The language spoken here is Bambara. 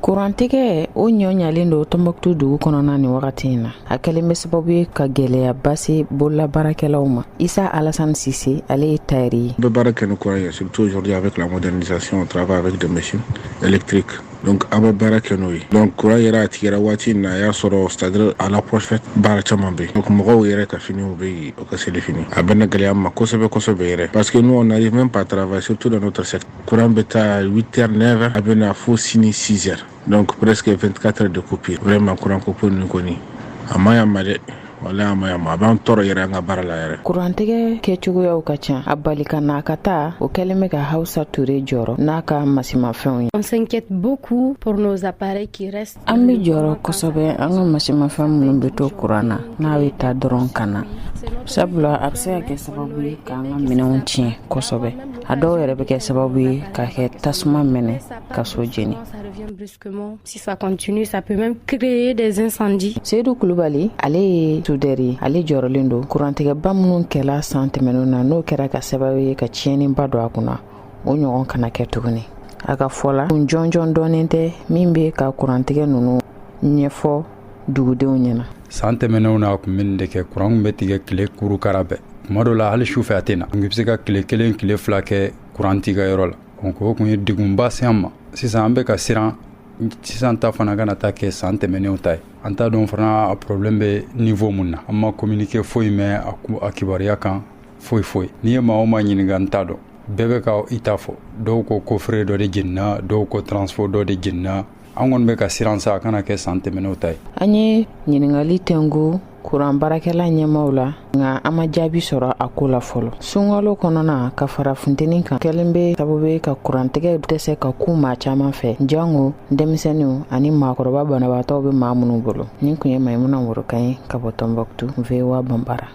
Kurantigɛ o ɲɔ ɲalen don Tɔnbɔkutu dugu kɔnɔna nin wagati in na. A kɛlen bɛ sababu ye ka gɛlɛyaba se bololabaarakɛlaw ma. Isa Alassane Sise, ale ye tayɛri ye. Bɛ baara kɛ ni courant ye, surtout aujourd'hui avec la modernisation, on travaille avec des machines électriques, donc an bɛ baara kɛ n'o ye. Donc courant yɛrɛ a tigɛra waati in na, a y'a sɔrɔ, c'est à dire à l'approche fête, baara caman bɛ yen. Donc mɔgɔw yɛrɛ ka finiw bɛ yen, o ka seli fini, a bɛ na gɛlɛya ma kosɛbɛ kosɛbɛ yɛrɛ, parce que nous, on n'arrive même pas à travailler, surtout dans notre secteur. Courant bɛ taa 8 heures, 9 heures, a bɛ na fo sini 6 heures, donc presque 24 heures de coupure. Vraiment, courant coupure nin kɔni, a ma ɲi a ma dɛ, walahi, a ma ɲi a ma, a b'an tɔɔrɔ yɛrɛ an ka baara la yɛrɛ. Kurantigɛ kɛcogoyaw ka ca, a bali ka na a ka taa, o kɛlen bɛ ka Hausa Ture jɔrɔ n'a ka masimafɛnw ye. On s'inquiète beaucoup pour nos appareils qui restent. An bɛ jɔrɔ kosɛbɛ an ka masimafɛn minnu bɛ to kuran na, n'a bɛ taa dɔrɔn ka na, sabula a bɛ se ka kɛ sababu ye k'an ka minɛnw tiɲɛ kosɛbɛ. A dɔw yɛrɛ bɛ kɛ sababu ye ka kɛ tasuma mɛnɛ ka so jeni. Ça revient brusquement. Si ça continue, ça peut même créer des incendies. Seyidu Kulubali, ale ye soudeur ye. Ale jɔrɔlen don kurantigɛba minnu kɛla san tɛmɛnenw na, n'o kɛra ka sababu ye ka tiɲɛniba don a kunna, o ɲɔgɔn kana kɛ tuguni. A ka fɔ la, kun jɔnjɔn dɔɔnin tɛ min bɛ ka kurantigɛ ninnu ɲɛfɔ dugudenw ɲɛna. San tɛmɛnenw na, a kun bɛ nin de kɛ. Kuran kun bɛ tigɛ tile kurukara bɛɛ, tuma dɔ la hali sufɛ a tɛ na. I bɛ se ka tile 1, tile 2 kɛ kuran t'i ka yɔrɔ la. Donc o kun ye degunba se an ma. Sisan an bɛ ka siran sisan ta fana kana taa kɛ san tɛmɛnenw ta ye. An t'a dɔn fana a problème bɛ niveau mun na. An ma communiqué foyi mɛn a kibaruya kan, foyi foyi. N'i ye maa o maa ɲininka, n t'a dɔn, bɛɛ bɛ ka i ta fɔ. Dɔw ko coffret dɔ de jenina, dɔw ko transfo dɔ de jenina. An kɔni bɛ ka siran sa, a kana kɛ san tɛmɛnenw ta ye. An ye ɲininkali tɛngu kuran baarakɛla ɲɛmaw la, nka an ma jaabi sɔrɔ a ko la fɔlɔ. Sunkalo kɔnɔna ka fara funteni kan kɛlen bɛ sababu ye ka kurantigɛ dɛsɛ ka ku maa caman fɛ, jango denmisɛnninw ani maakɔrɔba banabaatɔw bɛ maa minnu bolo. Nin kun ye Mayimuna Worokan ye ka bɔ Tɔnbɔkutu, VOA Banbara.